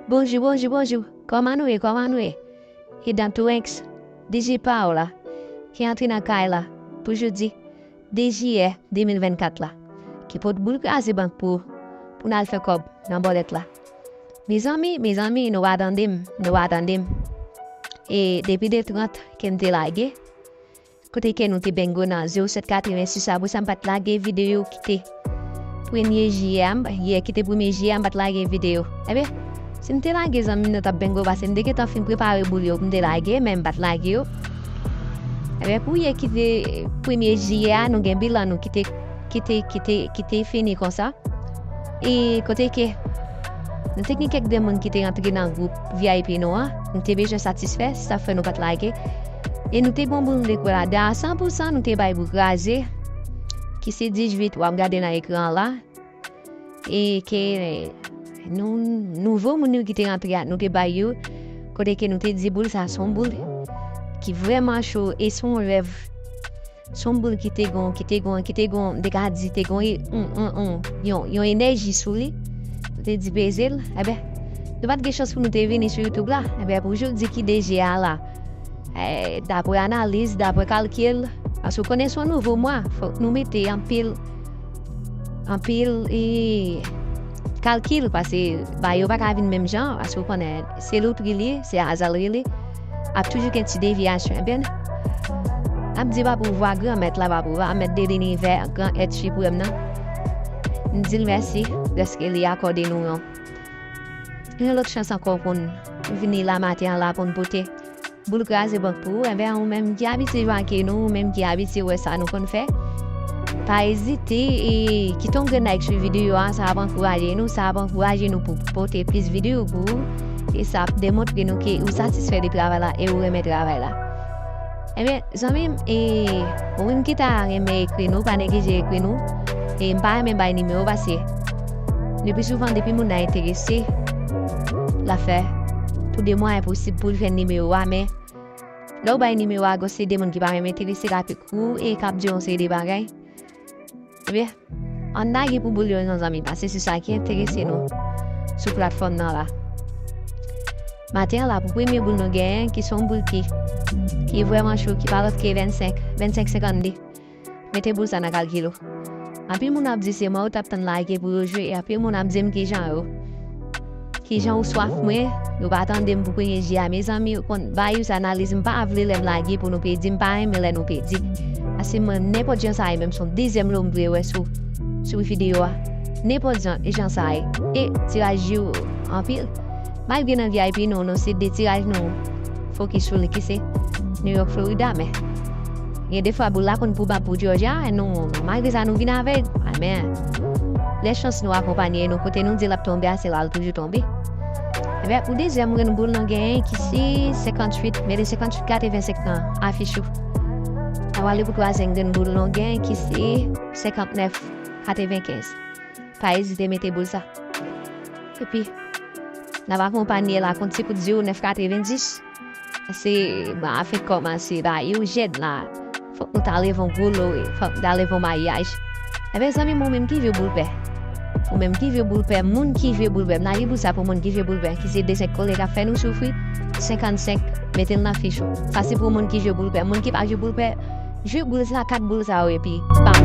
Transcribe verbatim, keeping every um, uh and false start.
Bonjou, bonjou, bonjou. Kòman nou ye, kòman nou ye? E dan Twinks, D J pa w la, ki antre nan kay la pou jodi de jiyè de mil vennkat la, ki pot boul kraze bank pou, pou n al fè kòb nan bòlèt la. Mezanmi, mezanmi, nou pa tande m, nou pa tande m. E depi de trant ke m te lage, kote ke nou te bengo nan zewo sèt katrevensis, apre sa m pa t lage videyo ki te premye jiyè a, m, yè ki te premye jiyè a, m pa t lage videyo. Ebyen, si m te lage zanmi m nan t ap bengo, paske m te gentan fin prepare boul yo pou m te lage, men m pa t lage yo. Ebyen, pou yè ki te premye jiyè a, nou gen bilan nou ki te, ki te, ki te, ki te fini konsa. E kote ke nou te gen kèk de moun ki te rantre nan gwoup V I P nou an, nou te bezwen satisfè, se sa fè nou pa t lage. E nou te gen yon boul nou te kwè ladan a san pou san, nou te bay boul kraze, ki se dizuit, w ap gade nan ekran an la. E ke nou, nouvo moun yo ki te rantre a, nou te bay yo, kote ke nou te di boul sa se yon boul ki vrèman cho, e se yon rèv. Se yon boul ki te gon, ki te gon, ki te gon, m te ka di te gon, yon, yon, yon, yon, yon enèji sou li. Nou te di peze l, ebyen, nou pa t gen chans pou nou te vini sou YouTube la. Ebyen, pou jodi ki de jiyè a la, eh, daprè analiz, daprè kalkil, paske w konnen se yon nouvo mwa, fòk nou mete anpil, anpil, e, kalkil, paske bagay yo pa ka vin menm jan, paske w konnen se lotri li ye, se aza l rele, ap toujou gen ti devyasyon. Ebyen, n ap di pa pou vwa Granmèt la, pa pou vwa Mèt de linivè, Gran Èt Siprèm nan. N di l mèsi dèske li akòde nou yon, yon lòt chans ankò pou n vini la maten an la pou n pote boul kraze bank pou ou, ebyen, ou menm ki abitye jwe ak nou, ou menm ki abitye wè sa nou konn fè, pa ezite e kite yon grenn like sou videyo a, sa ap ankouraje nou, sa ap ankouraje nou pou pote plis videyo pou ou, e sa ap demontre nou ke ou satisfè de travay la e ou renmen travay la. Ebyen, zanmi m, e ou menm ki ta renmen ekri nou, pa neglije ekri nou, e m pa renmen bay nimewo paske le pli souvan depi moun nan enterese, l ap fè tou de mwayen posib pou l jwenn nimewo a, men lè w bay nimewo a, gon seri de moun ki pa menm enterese k ap ekri w e k ap di w yon seri de bagay. Ebyen, ann lage pou boul yo non zanmi, paske se sa ki enterese nou sou platfòm nan la. Maten an la, pou premye boul nou genyen, ki se yon boul ki, ki vrèman cho, ki pa lòt ke vennsenk, vennsenk senkannde. Mete boul sa nan kalkil ou. Anpil moun ap di se mwen yo t ap tann lage pou yo jwe, e anpil moun ap di m kijan yo, kijan ou swaf mwen, yo pa tande m pou premye jiyè a. Mezanmi, ou konn, bagay yo se analiz, m pa vle lè m lage pou nou pèdi, m pa renmen lè nou pèdi. Paske mwen, nenpòt jan sa ye, menm se yon dezyèm lo m dwe wè sou, sou videyo a. Nenpòt jan, jan sa ye. E tiraj yo anpil. Malgre nan V I P nou, nou se de tiraj nou fokis sou li ki se New York, Florida, men gen de fwa boul la konn pwobab pou Georgia, nou, malgre sa nou vin avèg. Amen. Lè chans nou akonpanye nou, kote nou di l ap tonbe a, se la l toujou tonbe. Ebyen, pou dezyèm grenn boul nou genyen ki se senkantuit, mete senkantuit katrevensenk nan afich ou. N a pale pou twazyèm grenn boul nou genyen ki se senkantnèf katrevenkenz. Pa ezite mete boul sa. Epi, n ap akonpanye l ak yon ti kout zewo nèf katrevendis. Se, bon, afè kòmanse ba yo jèd la. Fòk nou ta leve yon gwo lo, fòk nou ta leve yon maryaj. Ebyen, zanmi m, ou menm ki jwe boul pè. Ou menm ki jwe boul pè, moun ki jwe boul pè. M lage boul sa pou moun ki jwe boul pè, ki se de senk kole k ap fè nou soufri. Senkannsenk, mete l nan fich ou. Sa se pou moun ki jwe boul pè. Moun ki pa jwe boul pè, jwe boul sa, kat boul sa yo, epi bam.